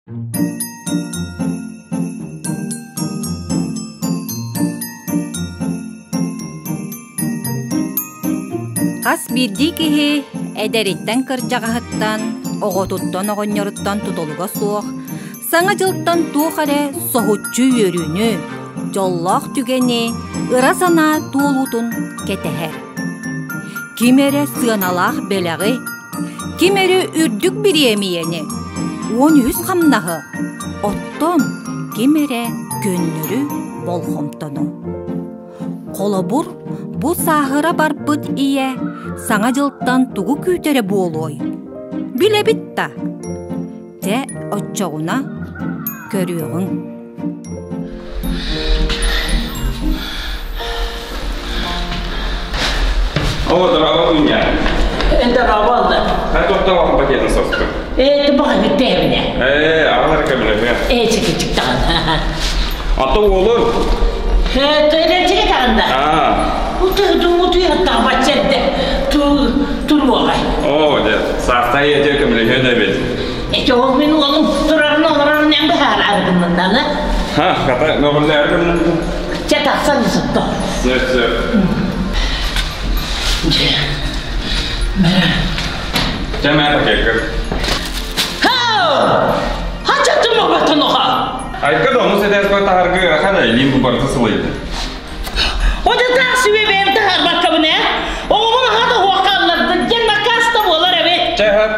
Хас биирдии киһи эдэриттэн кырдьаҕаһыттан, оҕотуттан оҕонньоруттан тутулуга суох, Саҥа дьылтан туох эрэ соһуччу үөрүүнү, дьоллоох түгэни, ыра санаа туолуутун кэтэһэр. Ким эрэ сыаналаах бэлэҕи, ким эрэ үрдүк бириэмийэни, 13 хамнаһы, оттон ким эрэ көннөрү болҕомтону. Холобур, бу сааһыра барбыт ийэ Саҥа дьылтан тугу күүтэрэ буолуой? Билэбит да. Дьэ, оччоҕуна көрүөҕүҥ. О, дорогой меня. Здорово. Как тоқтау пакетін состы? Э, ты баҕа бүттээбинэ. Э, аҕалар көмөлөһүө. Э, чики-чик даҕаны. Ата уолун. Э, тыйрачыга даҕанда. Аа. Утуйаттаабат туруоҕай. О, дьэ, саахтай этэ көмөлөһүөн эбит. Эти ол мин уолум турарын олорорун эн быһаараргыннан Ха, хата, көмөлөһөргүннан. Чэ, тахсан сытто. Сөп, сөп. Дьэ, мэрэ. Чэ, мэ пакеккыр. Хау! Хачатым оҕотунуха! Айка да ону сэтээспэ таһаргы ыарахан илиим бу барыта сылайды. Одатаах сүбэ бэйэм таһаарбаккабын ээ. Оҕобун аһа да уоххаллардын диэн накаас да буолар эбит. Чэ, хат.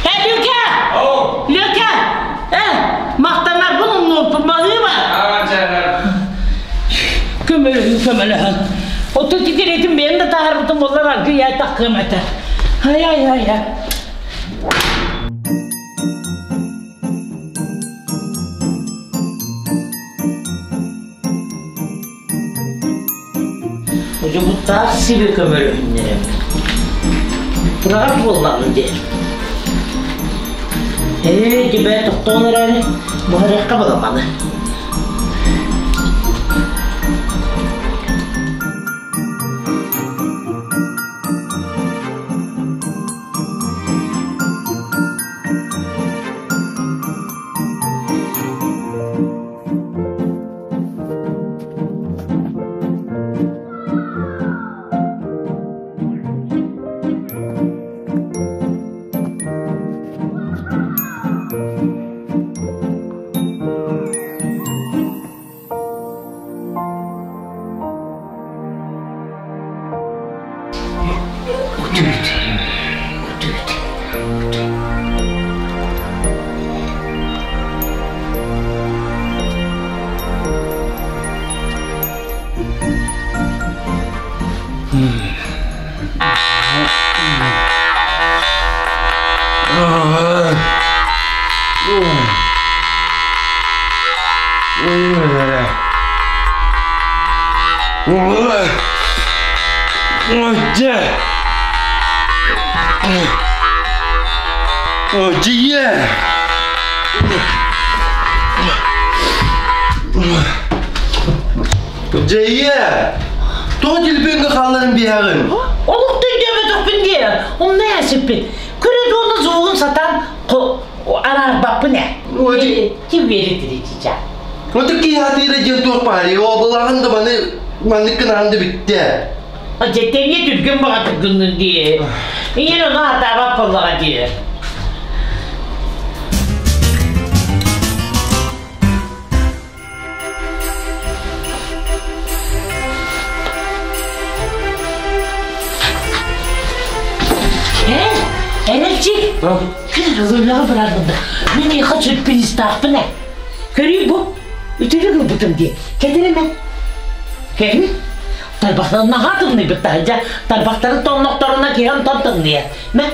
Э, Люка! Оу! Люка! Э, махтанарбын умнуоппун баһыыба. Аа, чэ, хат. Көмөлөһүн, көмөлөһүн. Оттон титиретин бэйэм да таһаарбытым буоллар аргы яй таххыам этэ. Ай, ай, ай, ай. Удьубуттаах сиби көмөлөһүннэрем. Тураҕар буоллаҕым диэн. Ээ, дибэ тохтоон эрээри, буһарыахха баламаны. Утуйт, утуйт, утуйт. Дьиэ! Дьиэ! Тоҕо телефоҥҥа хаалларан биэһэҕин? Олох өйдөөбөтөхпүн дии. Умна эсиппит. Көрүдүонна звугун сатаан араарбаппын ээ. Ким верит речича? Вот киһи атыыра диэн туох баарый? Обылаҕын да маны маннык гынаҕын да бүттэ. Дьэттэҥҥэ түргэн баҕатык гыннын дии. Ийэн ону атаабат буоллаҕа дии. Э, Эрэлчик, кырыллаҕа быраарбында. Мин миэхэ сюрпризтаахпын ээ. Көрүүй бу, үтүлүк ылбытым дии. Кэтиримэ. Кэһин. Тарбахтарын наһаа тымныйбыт таһырдьа. Тарбахтарын тоҥнохторуна киһи онтон тымныйар. Мэ,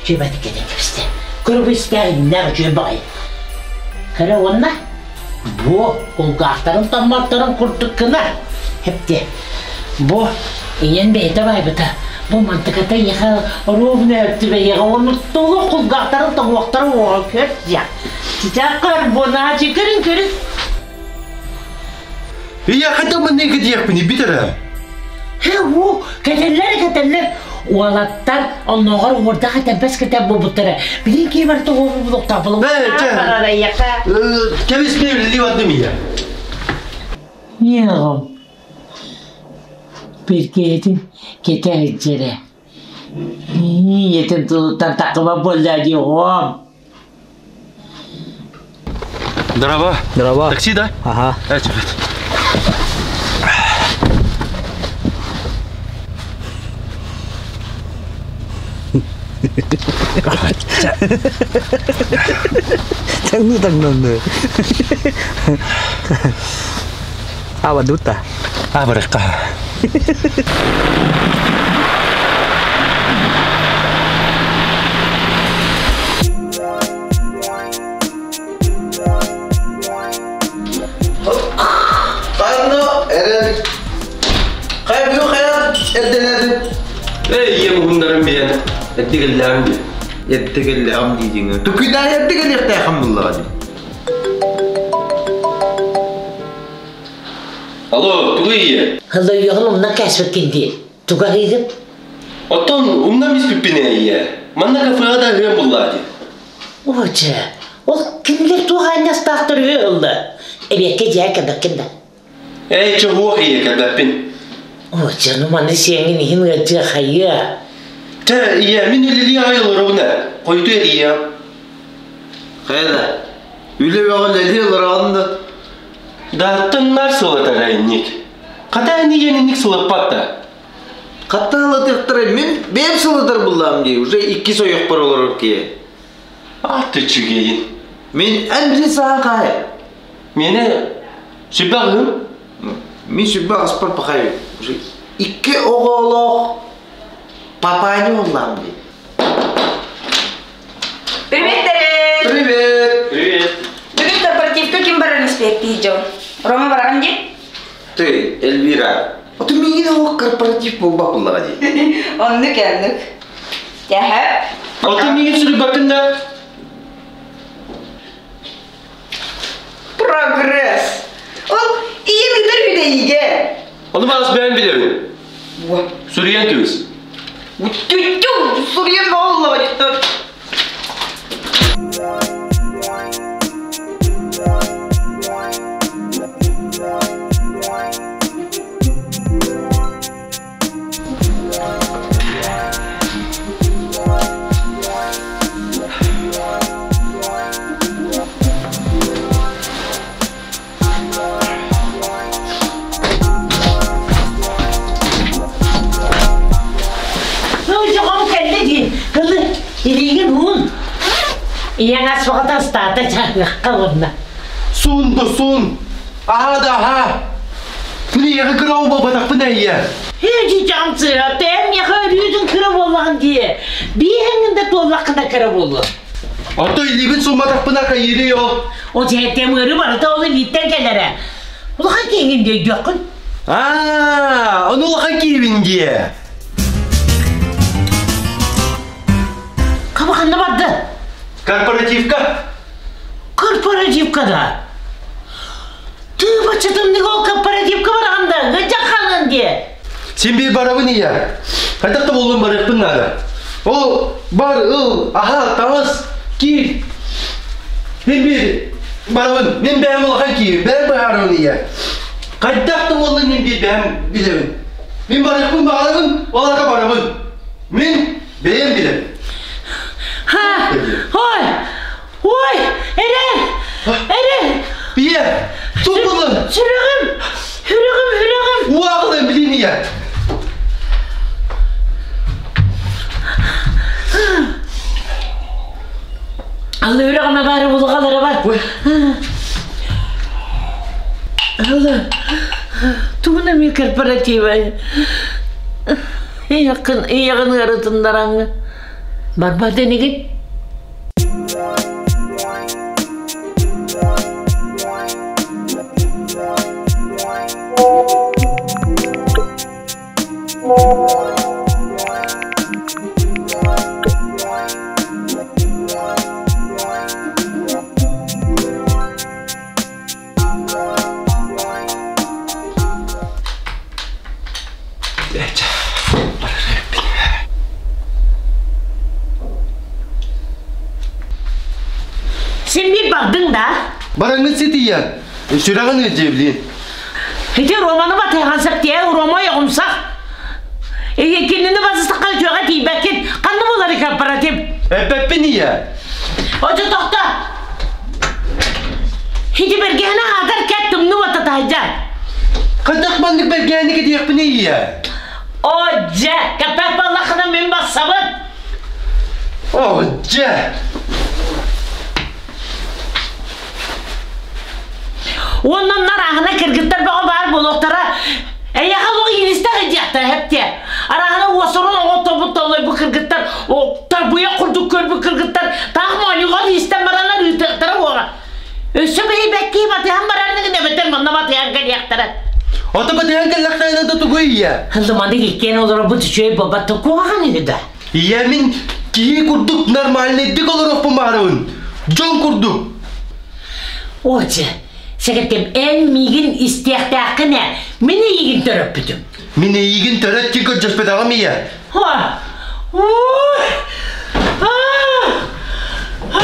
үчүгэйдик кэтэн кэбистэ. Көрө бу истээх иннээх үчүгэй баҕайы. Көрө уонна бу кулгаахтарын томмотторун курдук гына эптиэ. Бу ийэн бэйэтэ байбыта. Бу мантыката ийэхэ ровно өттүбэйиэҕэ уонна толук кулгаахтарын тоҥуохтара уоҕа көр дьэ. Чичах карбоначи көрүн көрүн. Ийэ хата маннык диэхпини бит эрэ. Хэ уу кэтэллэр кэтэллэр. Уолаттар оннооҕор уордаах этэрбэс кэтэр буолбуттара. Билин киһи барыта уолу булуохтаах буолуҥ. Кэбис мен үлэлии бардым ийэ. Ийэҕим биркиэтин кэтэ сылдьара. Ийэтин тылыттан такыба буолла дии оҕом. Здорово. Здорово. Такси, да? Ага. Чепет. Таҥныы таҥнанны. Аба дута. А, барыққа. Ханна эрэл хайа бүгүн хайа эрдэлээтин Эй, ийэм уһуннарын биэн, эттигиллээм дии. Эрдэгеллээҕим диидиҥ. Тукуйдаан эрдэгелиэхтээххин буллаҕа дии. Алло, тугу ийэ? Ылыйыҕын умнан кээспиккин дии. Туга ыйгын? Оттон умнан испиппин ийэ. Манна кафеҕа да ыһыам буллаа дии. Оо, ол кинилэр туох аанньастаахтар үһү ылла. Эбиэккэ дьиэ кэлбэккин да. Эй, чоһуох ийэ кэлбэппин. Оо, дьэ, ну маны сиэҥҥин иһин ыалдьыа хайыа. Чэ, ийэ, мин үлэлии аҕай олоробун ээ. Хойуту эрийиэм. Хайа да, үлэ бөҕө үлэлии олороҕун да. Дааттан наар сылатар инник. Хата эн ийэн инник сылаппат да. Хатта сылатыахтара мин бэйэм сылатар буллаам дии, уже иккис ойохпор олорор киһи. Ат үчүгэйин. Мин эн били саҥа хаай. Миэнэ сүбэ аҕыһым. Мин сүбэ аҕыспар пахай уже икки оҕолоох папаня буоллаам дии. Привет, Терен! Привет! Привет. Бүгүн корпоративка ким барар испиэктии дьон? Рома бараҕын дии? Ты, Эльвира, вот миигин ол корпоратив буолбат буоллаҕа дии. Оннук, оннук. Тэһэ. Оттон миигин сүрүбэккин да? Прогресс. Ол ийэм ыытар үдэйигэ. Ону баас бэйэм билэбин. Суруйан кэбис. Үттүттү, суруйан буоллаҕа Дьоҕом кэллэ дии. Кылы, илиигин уун. Ийэҥ ас баҕата астаата чаһыахха уонна. Суун да суун. Аһа да аһа. Мин кыра буолбатахпын эйэ. Һээдьи сыа, тэм миэхэ өрүүтүн кыра буоллаҕын дии. Бииһэҥҥин да туоллаххына кыра буолуо. Ото илиибин суумматахпына хайыырый ол. Ол дьэһэттэм ыары барыта ол илииттэн кэлэрэ. Улахан киһигин дии өйдүөххүн. Аа, ону улахан киһибин дии. Хаба ханна барда? Корпоративка. Корпоративка да. Тыы баччатымнык ол корпоративка бараҕын да, гыдьах хаалан дии. Син биир барабын ийэ. Хайдах да буоллун барыахпын наада. Ол бар ыл, аһа, таҥас, киир. Мин биир барабын. Мин бэйэм улахан киир. Бэйэм быһаарабын ийэ. Хайдах да буоллун мин биир бэйэм билэбин. Мин барыахпын баҕарабын, ол аата барабын. Мин бэйэм билэбин. Ха! Ой! Ой! Эрэл! Эрэл! Ийэ! Туох буоллун? Сүрэҕим! Сүрэҕим, сүрэҕим! Уаҕылын билин ийэ! Алла үрэҕимэ баары булҕалара бар. Алла, тугун эмиэ корпоративай? Ийэҕин, ийэҕин ыарытыннараҥҥа. Барба дэнигин. Син биир бардыҥ да? Бараҥҥын ситийэ. Сүрэҕин ыалдьыаблиин. Ити Романы батыһан септиэ, Рома ойоҕумсах. Кинини басыстахха үтүөҕэ тиийбэккин. Ханна буолар корпоратив? Эппэппин ийэ. Очо тохто. Ити бэргэһэни аатар кэт тымныы уота таһдьа. Хайдах маннык бэргэһэни кэтиэхпин ийэ? О, дьэ, кэппэт баллахына мин бассабын. О, дьэ. Уонна арааһына кыргыттар бөҕө баар буолуохтара. Эйиэхэ олох иилистэх идиэхтэрэ хэптиэ. Арааһына уосурун оҕо тобут толлойбут кыргыттар, тарбыйах курдук көрбүт кыргыттар таах моонньугар иистэн бараннар ыытыахтара уоҕа. Өссө бэйбэккии батыһан барарныгын эбэтэр манна батыһан кэлиэхтэрэ. Ото батыһан кэллэхтэринэ да тугу ийэ? Хыллыманы иккиэн олоробут үчүгэй буолбат куһаҕан үһү да. Ийэ мин киһи курдук нормальныйдык олоруохпун баҕарабын. Дьон курдук. Отче, сэгэтим эн миигин истиэхтээххин ээ. Мин эйигин төрөппүтүм. Мин эйигин төрөт көрдөспөтөҕүм ийэ. Ха! Ой! А! А!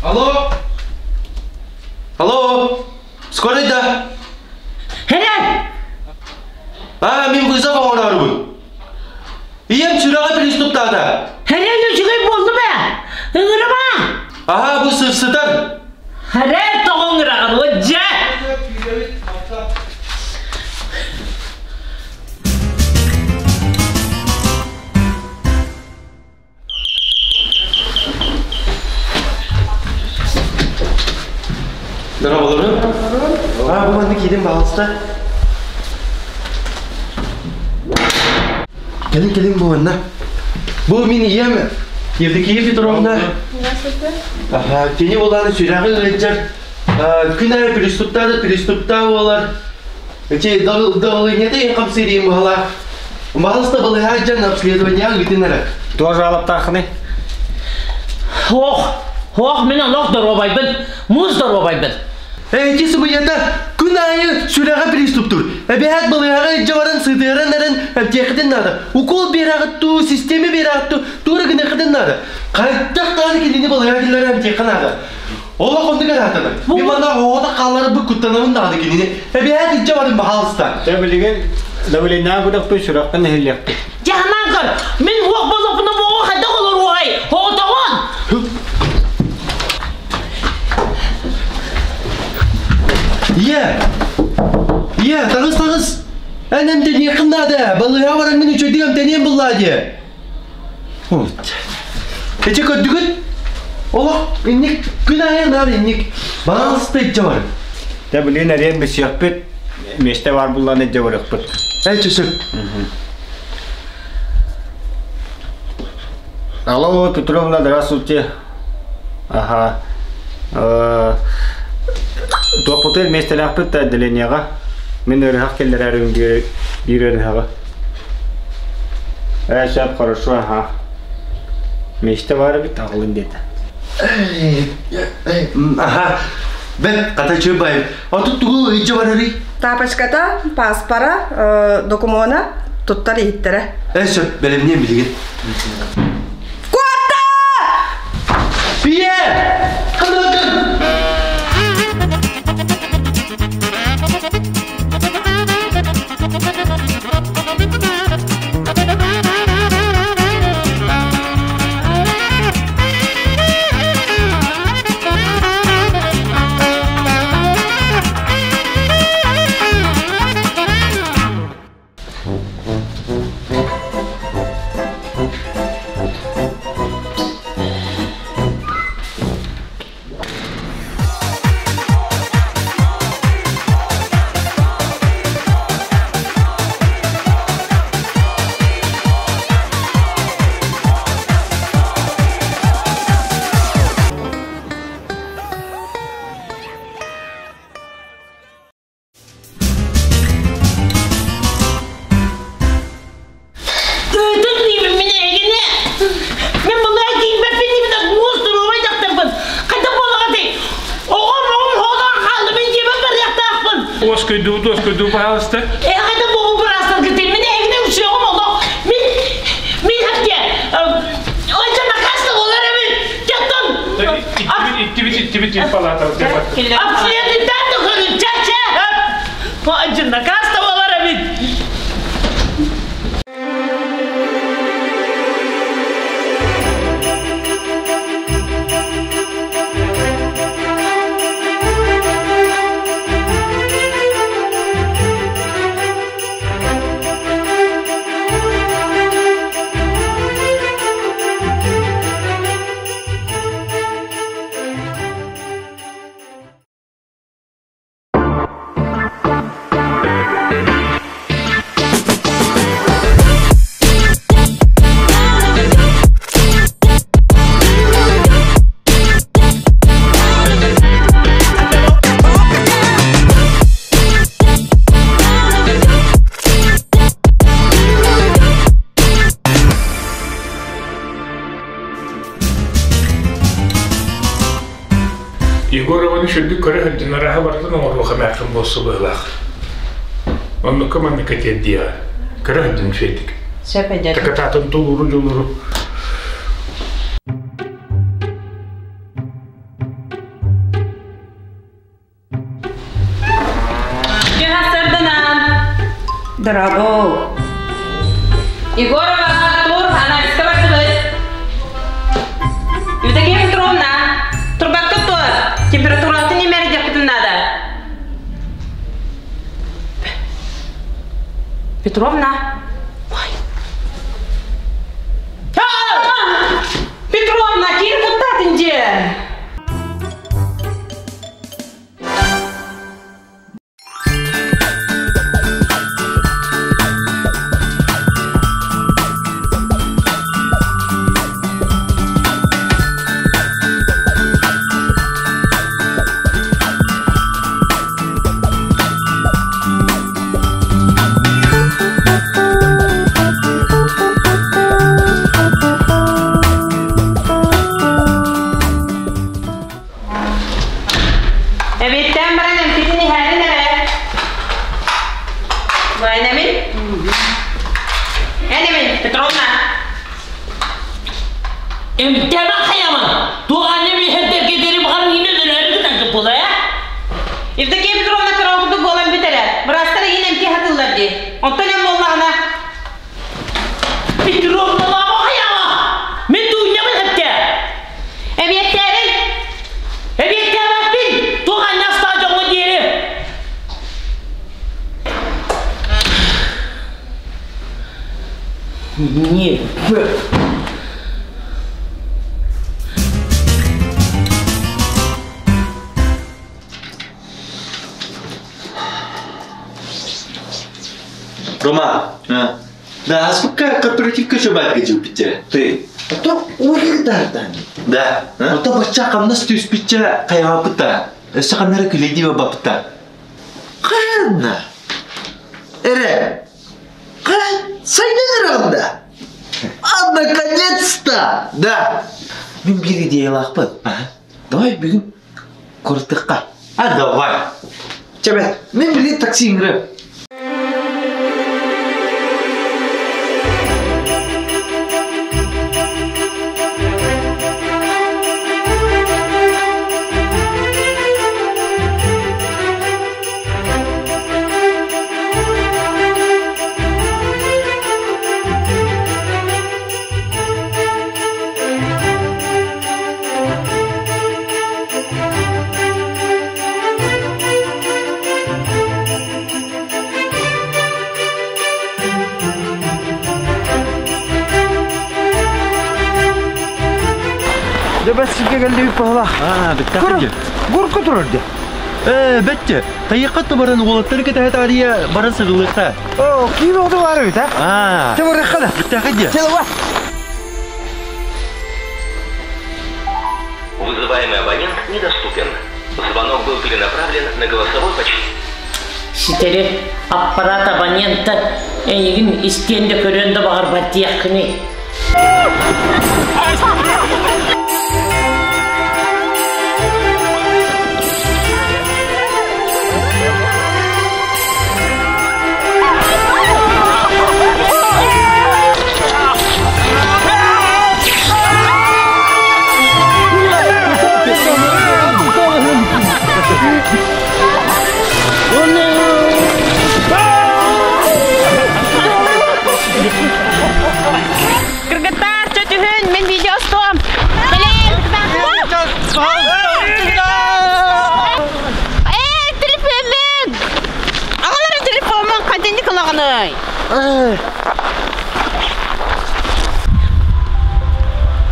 Алло? Алло? Скорый да? Херен! А, мин вызов оҥорорбун. Ийэм сүрэҕэ приступтаата. Херен үчүгэй буолду бэ? Ыҥырыма! Аһаа, бу сытар. Херен тоҕо ыҥыраҕын, дьэ! Здорово, А, бу манна киирин баҕалыста. Кэлин, кэлин бу манна. Бу мин ийэм Евдокия Петровна. Аха, кини буолааны сүрэҕи ыалдьар. Күн аайы приступтаа да приступтаа буолар. Эти давлениета ең хамсыырыйын баһала. Баһалыста балыһа дьан обследование ыытын эрэ. Тоже алаптаахыны? Ох, ох, мин олох доруобайбын, муус доруобайбын. Эти сымыйата күн аайы сүрэҕэ приступтур. Эбээт балыһаҕа илдьэ баран сытыаран эрэн эмтиэххитин наада. Укол биэрэҕит туу, система биэрэҕит туу, туора гыныаххытын наада. Хайдах даҕаны кинини балыһаҕа киллэрэн эмтиэххэ наада. Олох оннук араатана. Мин манна оҕото хаалларбыт куттанабын даҕаны кинини. Эбээт илдьэ барын баһаалыста. Дьэ билигин давлениеҕа күрэхпит сүрэххин иһиллиэхпит. Дьаһанан көр, мин уох болоппуна оҕо хайдах олоруоҕай? Оҕотоҕун! Ийэ! Ийэ, таҕыс таҕыс! Эн эмтэниэххин наада, балыыһаҕа бараҥҥын үчүгэйдик эмтэниэн буллаа диэ. Эчи көрдүгүт? Олох инник күн аайы наар инник баласта илдьэ бар. Дьэ билигин эриэн билсиэхпит, миэстэ баар буллан илдьэ барыахпыт. Эй чөсөп. Алло, Петровна, здравствуйте. Ага. Туохпутугар миэстэлээхпит да отделениеҕа. Мин ыарыһах киллэрээрим биир ыарыһаҕы. Ээ, сөп, хорошо, аха. Миэстэ баар эбит, аҕалын диэтэ. Аха, бэт, хата чуй Отут тугу илдьэ барарый? Тапочката, паспора, докумуона, туттар иһиттэрэ. Э, сөп, бэлэмниэм билигин. Куотта! Ийэ! Кыргыр! Ыытын диибин мин эһигини. Мин былаа киирбэппин диибин да муус туруобай дьахтарбын. Хайдах буолаҕытый? Оҕом оҕом хоолоон хаалла мин дьиэбэр барыахтаахпын. Уоскуйдубут, уоскуйдубут, пожалуйста. Э, хайдах буолбут быраастаргытый? Мин эһигини үксүөҕүм олох. Мин, мин хатте. Үтү палата Апсиятыттан да көрүн, ча-ча! Бу наказ да болар эбит. Егорованы сүрдүк көрө сылдьан арааһа барытын оҥоруоха эмээхсин буолсу быһыылаах. Оннукка манныкка тиэрдиэҕэ. Көрө сылдьан үчүгэйдик. Сөп эдэр. Такатаатын тулууру дьулууру. Сарданан. Дорогой. Егорова, тур, анализка бардыбыт. Евдокия Петровна, турбакка тур. Температуратын имэрдиэхпитин наада. Петровна. Ой. Петровна, киир куттаатын дьиэ. Эбиэттээн баран эмпитин иһээрин эрэ. Бу эн Эн эмин, Петровна. Эмтээмэ хайаман. Туох анне биһэрдэргэ дери баҕар миин өлөрөөрү гынан була э? Евдокия Петровна кыра буолан бүтэрэ. Быраастар иһин эмти хатыллар дии. Онтон эм буоллаҕына Петровна лаама хайама. Мен дуунньабын хепте. Эбиэттээрин. Эбиэттээбэппин. Туох анне астаа дьоҥҥо диэри. Не. Рома, да, аспыкка корпоративка чөбәт гежу питче. Ты. А то уйдардан. Да. А то бачча камнас түс питче кайма пыта. Өссө камнара күледи бапыта. Канна. Эре. Кан сайдан. А наконец-то! Да. Мен бир идеялаахпын. Давай бүгүн куртыкка. А давай. Чебе, мен билет такси иңгірем. Дебес сирге келди бит баһала. А, битте. Гурка турар де. Э, бетте. Тайыкка баран уолаттары кете тария баран сыгылыкка. О, кийин оду бар бит, а? А. Те бар када. Битте хадия. Те бар. Вызываемый абонент недоступен. Звонок был перенаправлен на голосовой почте. Ситери аппарат абонента эйигин истиэнде көрөнде бағар баттияккыны.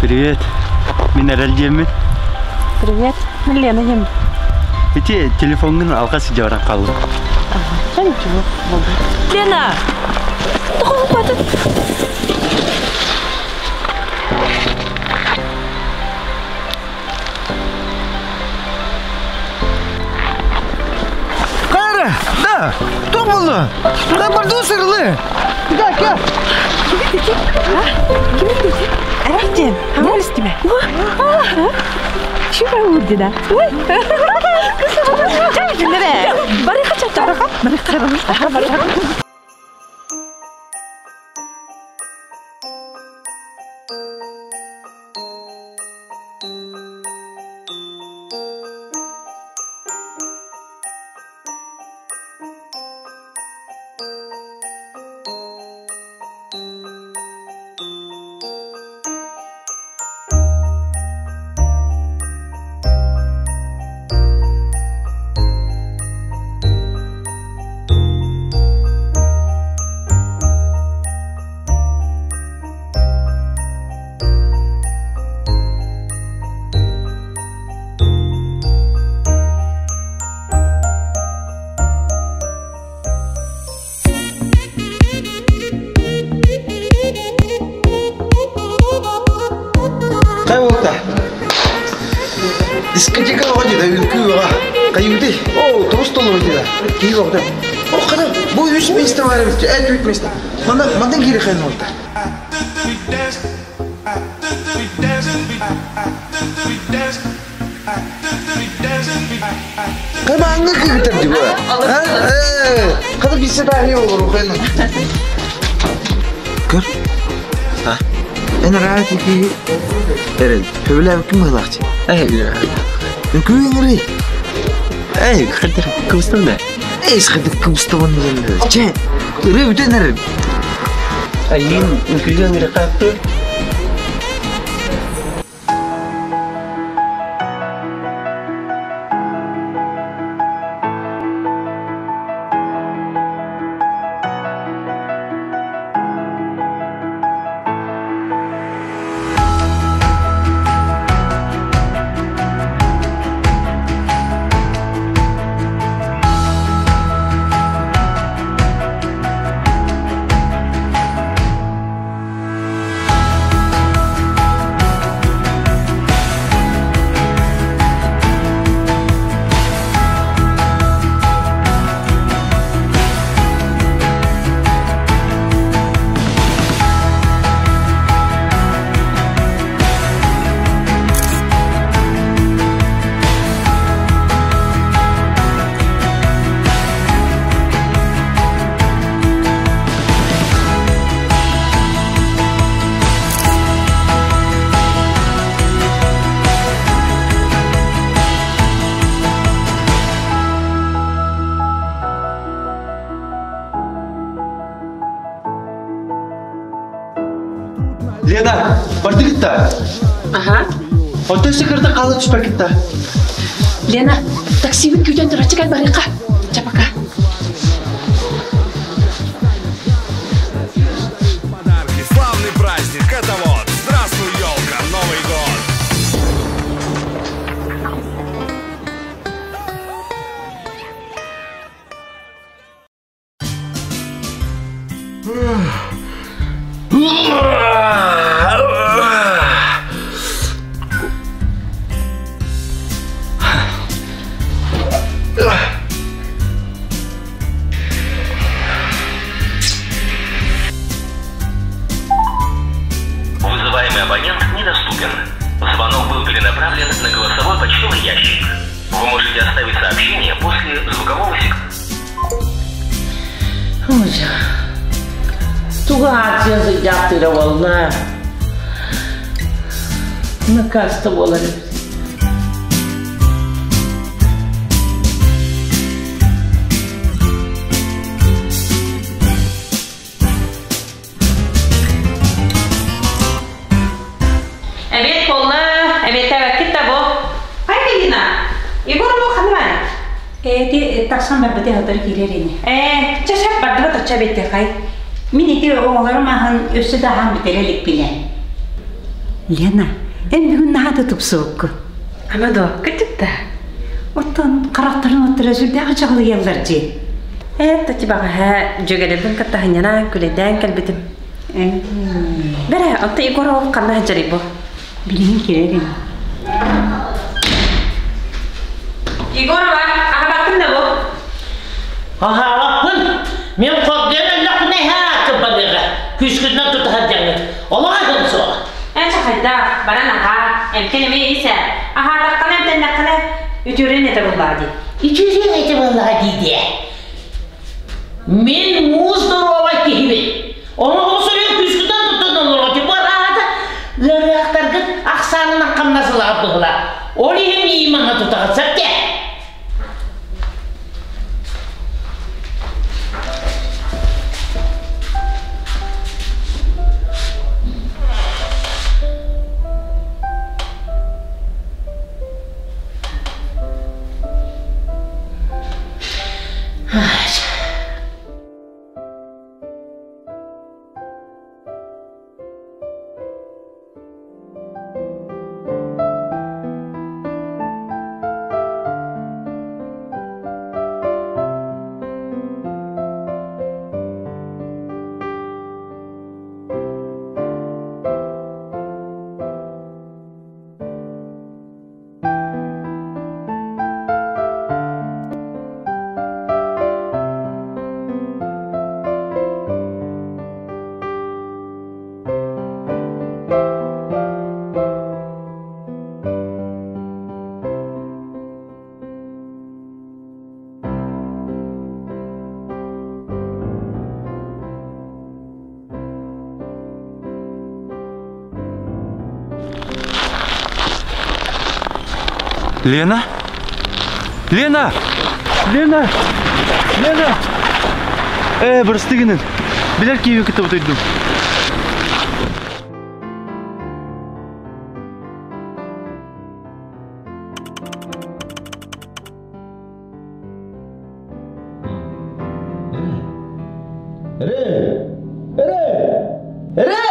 Привет. Мин Эрэл диэммин. Привет. Мин Лена диэммин. Ити телефоҥҥун алҕас илдьэ баран хааллым. Ага, ничего, болды. Лена! Тоҕо хватит? Кара, да, кто было? Да, борду сырлы. Да, кя. Эрэлдьин, хаҥыл истимэ. Чү урдина. Барыха чатараха. Барыха. Барыха. Хай болта. Дискотека оҕо дии, үҥкүү оҕо. Хайыыты? Оо, тоҕус толору дии. Киһи оҕото. О, хата, бу үс место бар эбит. Эт үт место. Манна, мантан киири хайын болта. Кымааҥҥа кыытар дии бу. Хата билсэ таарыйа олору хайын. Көр. А? Эн араат ики эрэл. Хөбүлээбиккин быһылаахчы. Эй, Үҥкүү ыҥырый. эй, хадыр, кыбыстым да. Эй, схадыр кыбыстабын дэннэр. Чэ, ырыа бүтэн эрэр. Айын, үҥкүүгэ ыҥырыхааппы. Лена, бардыгыт да? Ага. Онтон сыкырда хаала түспэккит да? Лена, таксибин күүтэн тураччы кэл барыахха. Чэ, пока. Подарки. Славный праздник. Это вот. Здравствуй, елка. Новый год. Вызываемый абонент недоступен. Звонок был перенаправлен на голосовой почтовый ящик. Вы можете оставить сообщение после звукового сигнала. Тугу аатыйа сылдьаахтыыра буолла? Накаста буолар эбит. Эбиэт буолла, эбиэттээбэккит да бу. Хайа Лина, Егор бу ханна баар? Эти тахсан барбыты сотору киирэр ини. Ээ, чэ сөп бардыбыт оччо эбиэттиэххэй. Мин ити оҕолорум аһын өссө да аһаан бүтэрэ иликпинэ. Лена, эн бүгүн наһаа да тупсубуккун. Ама дуо, кырдьык да. Оттон харахтарын оттора сүрдээх чаҕылыйаллар дии. Ээ, тати баҕаһа, дьүөгэлэрбин кытта сынньанан, күлэйдээн кэлбитим. Бэрэ, онто Егор ол ханна сылдьарый бу? Билигин кирэр ини. Егорова, аһабаккын да бу? Аһаабаппын. Мин хордуйан өллөхпүнэ эһээ кырбаныаҕа. Күүскүтүнэн тута сылдьаҥҥыт. Олох аһыам суоҕа. Эн хайдах, баран аһаа, эмкин эмиэ ис ээ. Аһаатаххына эмтэннэххинэ, үтүөрэн этэ буоллаҕа дии. Үтүөрэн этэ буоллаҕа дии диэ. Мин муус доруобай киһибин. Оҥоһуу суруйан күүскүтүнэн туттан олорор бу аата ыарыһахтаргыт ахсаанынан хамнасылаах быһыла. Ол иһин миигин манна тутаҕыт сөп дээ. Лена? Лена! Лена! Лена! Ээ, бырысты гынын. Билэр киһи кытта утуйдум. Эрэ! Эрэ! Эрэ!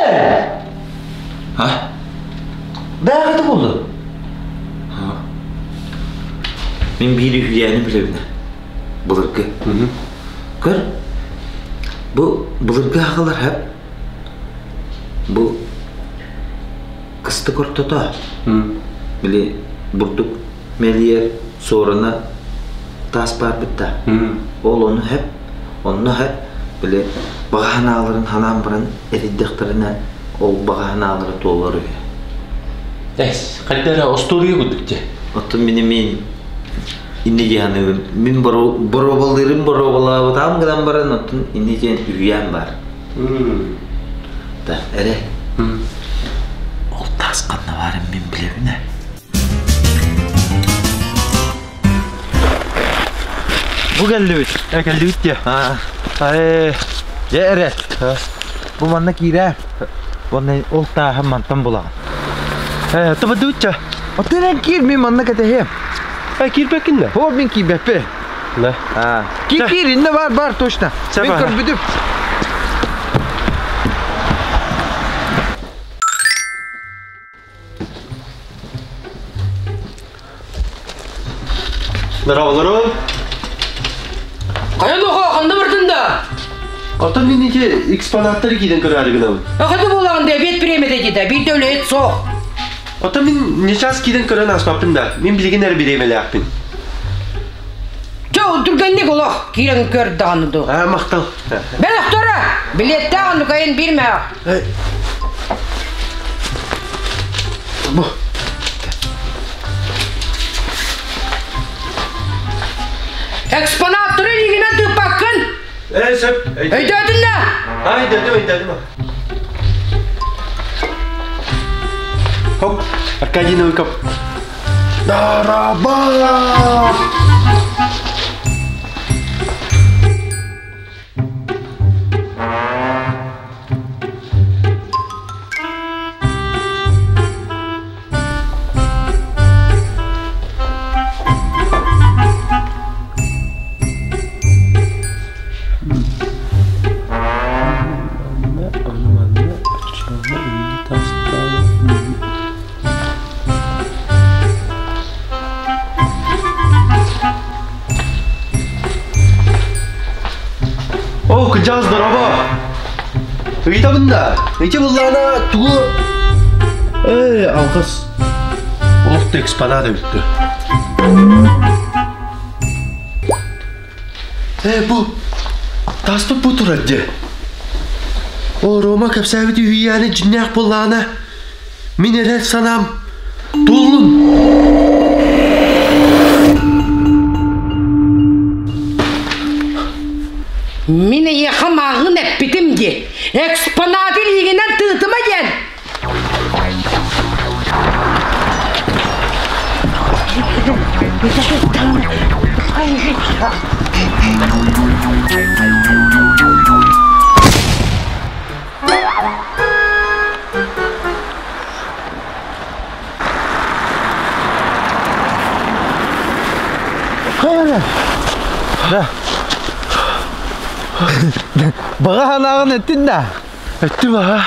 А? Бээҕэ булду. Мин биир үһүйээни билэбин. Былыргы. Көр, бу былыргы аҕалар хэп бу кыстык ортото били бурдук мэлийэр суоруна таас баарбыт да ол ону хэп онно хэп били баҕа санааларын ханаан баран эрийдэхтэринэ ол баҕа санаалара туолар үһү. Эс, хайда эрэ остуоруйа курдук дьэ. Оттон мин мин инни диэханыыбын мин боруобалыырым боруобалаабытаам гынан баран оттон инни диэн үһүйээн баар. Да, эрэ. Ол таас ханна баарын мин билэбин ээ. Бу кэллибит. Э, кэллибит дии. Ээ, Дьэ эрэ. Бу манна киирээ. Уонна ол тааһын мантан булаҕын. Э, табадыычча. Оттон эн киир, мин манна кэтэһиэм. Э, киирбэккин да? О, мин киирбэппин. Да. А. Киир, киир, иннэ бар, бар, точно. Мин көрбүтүм. Здраволору. Хайа дохо, ханна бардын да? Оттон мин ити экспонаттары киирэн көрөөрү гынабын. Ханна буолаҕын да, эбиэт бириэмэтэ дии биир да үлэһит суох. Оттон мин ньычаас киирэн көрөн ааспаппын да, мин билигин эрэ бириэмэлээхпин. Чэ, түргэнник олох киирэн көр даҕаны дуу. Аа, махтал. Бэлэхтөрө, билиэттээх оннукайын биир мөөх. Бу. Экспонаттары илиигинэн тыыппаккын. Ээ, сөп. Өйдөөтүн да? Аа, өйдөөтүм, өйдөөтүм. Хоп, Аркадий Новиков. Дараба! Кырдьаҕас дорообо! Ыйытабын да, ити буллаҕына тугу... Ээ, алҕас олох да экспонат эбит Ээ, бу тааспыт бу турар дии. О, Рома кэпсээбит үһүйээни дьиннээх буоллаҕына, мин эрэл санаам туоллун. Мин эйиэхэ мааҕын эппитим дии. Экспонаты илиигинэн тыытыма диэн. Да. Баҕа санааҕын эттин да. Эттим аха.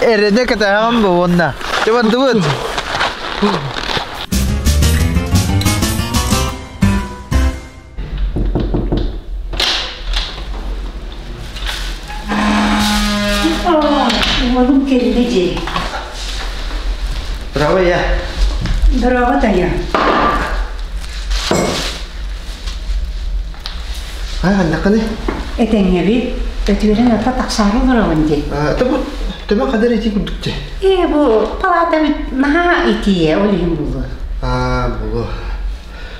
Эрэнэ кэтэһэҕин бу уонна. Чэ бардыбыт. Уолум кэллэ дии. Браво я. Браво Тая. Ай, ханнаккыный? Этэҥҥэбит. Өтүөрэн ата тахсаары олоробун дии. Ата бу төбө хадыр ити курдук дии. Ээ, бу палата наһаа итиэ, ол иһин булуо. Аа, булуо.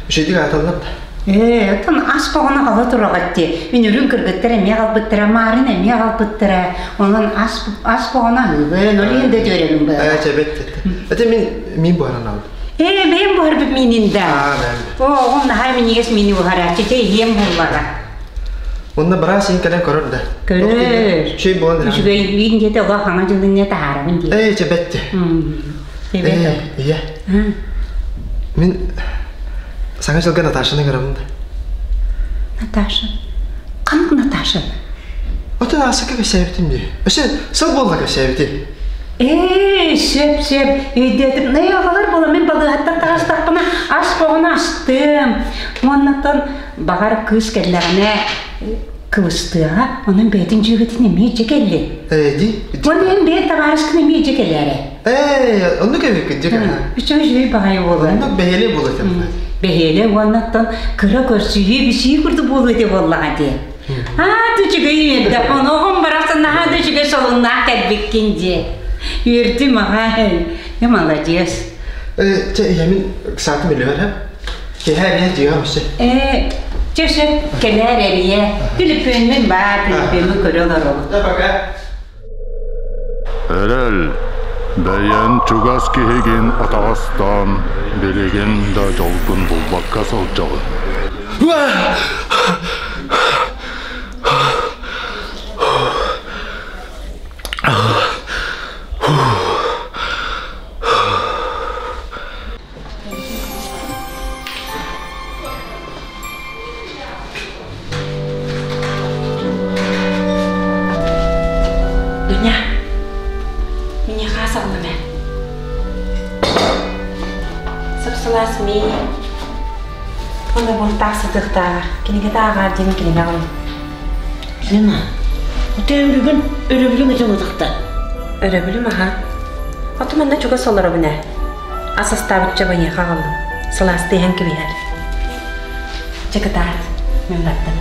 Үчүгэйдик ааталлар да. Ээ, оттон ас боҕоно аҕала тураҕыт дии. Үнүрүүн кыргыттар эмиэ аҕалбыттара, Маарын эмиэ аҕалбыттара. Онон ас ас боҕоно аһыыбын, ол иһин да үөрэммин быһа. Ээ, чэ, бэт, Ити мин миин буһаран аҕалдым. Ээ, бэйэм буһарбыт миинин да. Аа, бэйэм. Оо, оҕом наһаа минньигэс миини буһарааччы, чэ, иһиэм буоллаҕа. Онно быраас иһин кэлэн көрөр да. Көрөр. Үчүгэй буолан иһэр. Үчүгэй миин диэтэ оҕо хаҥа дьылынньа таһаарабын дии. Ээ, чэ, бэт. Ээ, ийэ. Мин Саҥа дьылга Наташаны ыҥырабын да. Наташа? Ханнык Наташа? Отон аасыкка кэпсээбитим дии. Өссө сыл буолла кэпсээбити. Ээ, сөп, сөп. Өйдөөтүм. Ээ, оҕолор буола мин балыыһаттан таҕыстахпына ас боҕун астым. Уоннаттан баҕар кыыс кэллэҕинэ кыбыстыаҕа, онон бэйэтин дьүөгэтин эмиэ дьэ кэллин. Ээ, дии. Уонна эн бэйэ табаарыскын эмиэ дьэ кэлээрэ. Ээ, оннук эбиккин дьэ кэлээ. Үчүгэй үчүгэй баҕайы буолар. Оннук бэһиэлэй буолар этэ. Бэһиэлэй уоннаттан кыра көрсүһүү бисии курдук буолуо этэ буоллаҕа дии. Аа, үчүгэй үөрдэ. Оноҕум барахсан наһаа да үчүгэй солуннаах кэлбиккин дии. Үөрдүм аҕай. Я молодец. Э, чэ, ийэ мин саатым үлэбэр һэ. Киэһэ эрийэ дьиэҕэ өссө. Э, чэ, сөп, кэлээр эрийэ. Түлүпүөнмүн баар, түлүпүөммүн көрө олоробун. Да, пока. Эрэл, бэйэн чугас киһигин атаҕастаан, билигин да дьолгун булбакка сылдьаҕын. Дуня, миньяха салламе. Сып-сылаас миин. Онно бунтаах сытыахтааҕар, кинигэ тааҕаар диэн кинигэ аҕалым. Лена, отон бүгүн өрөбүлүҥ этэ утахта. Өрөбүлүм аха. Оту манна чугас олоробун ээ. Ас астаабычча байыаха аҕаллым. Сылаастыы иһэн кэбиһэр. Чэ кытаат, мин бардым.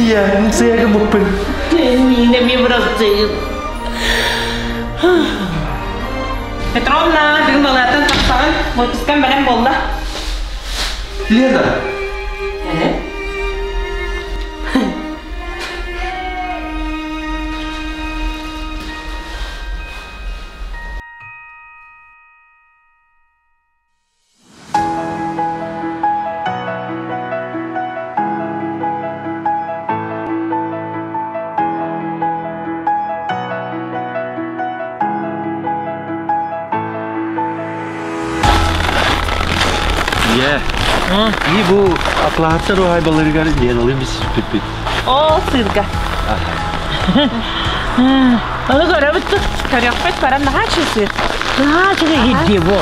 Ийэ, мин сыйагым буппун. Миин эмиэ бырастыы. Петровна, бүгүн балааттан тахсаҕын, выпускам бэлэм буолла. Лена! Ийэ, ии бу атлааттар уһаайбаларыгар Леналыын билсиспиппит. Оо, сыырга. Аны көрөбүт Көрүөхпүт баран наһаа чысыр. Наһаа үчүгэй дии бу.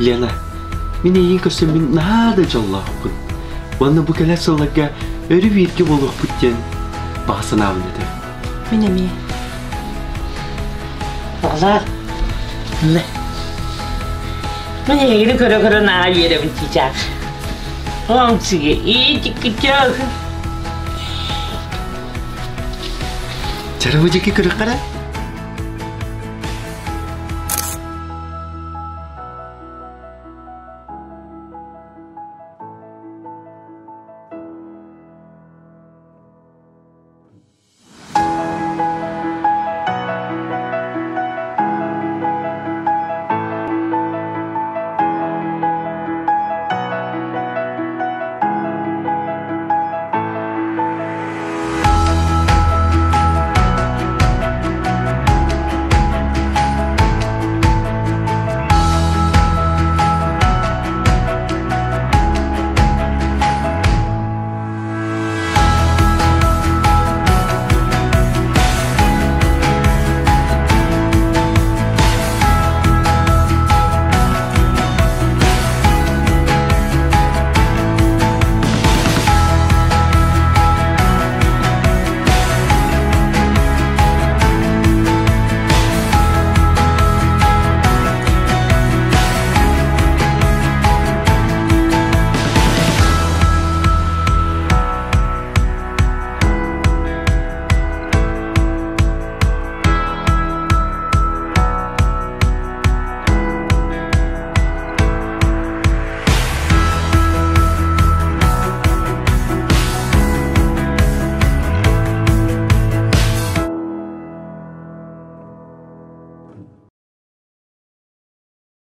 Лена, мин эйигин көрсөммүн наһаа да дьоллоохпун. Уонна бу кэлэр сылларга өрүү бииргэ буолуохпут диэн баҕа санаабын этэ. Мин эмиэ. Оҕолоор, мин эһигини көрө-көрө наһаа үөрэбин чичаах. Оҥсуга иитиккитэх. Чарабы дьики көрөххөрө?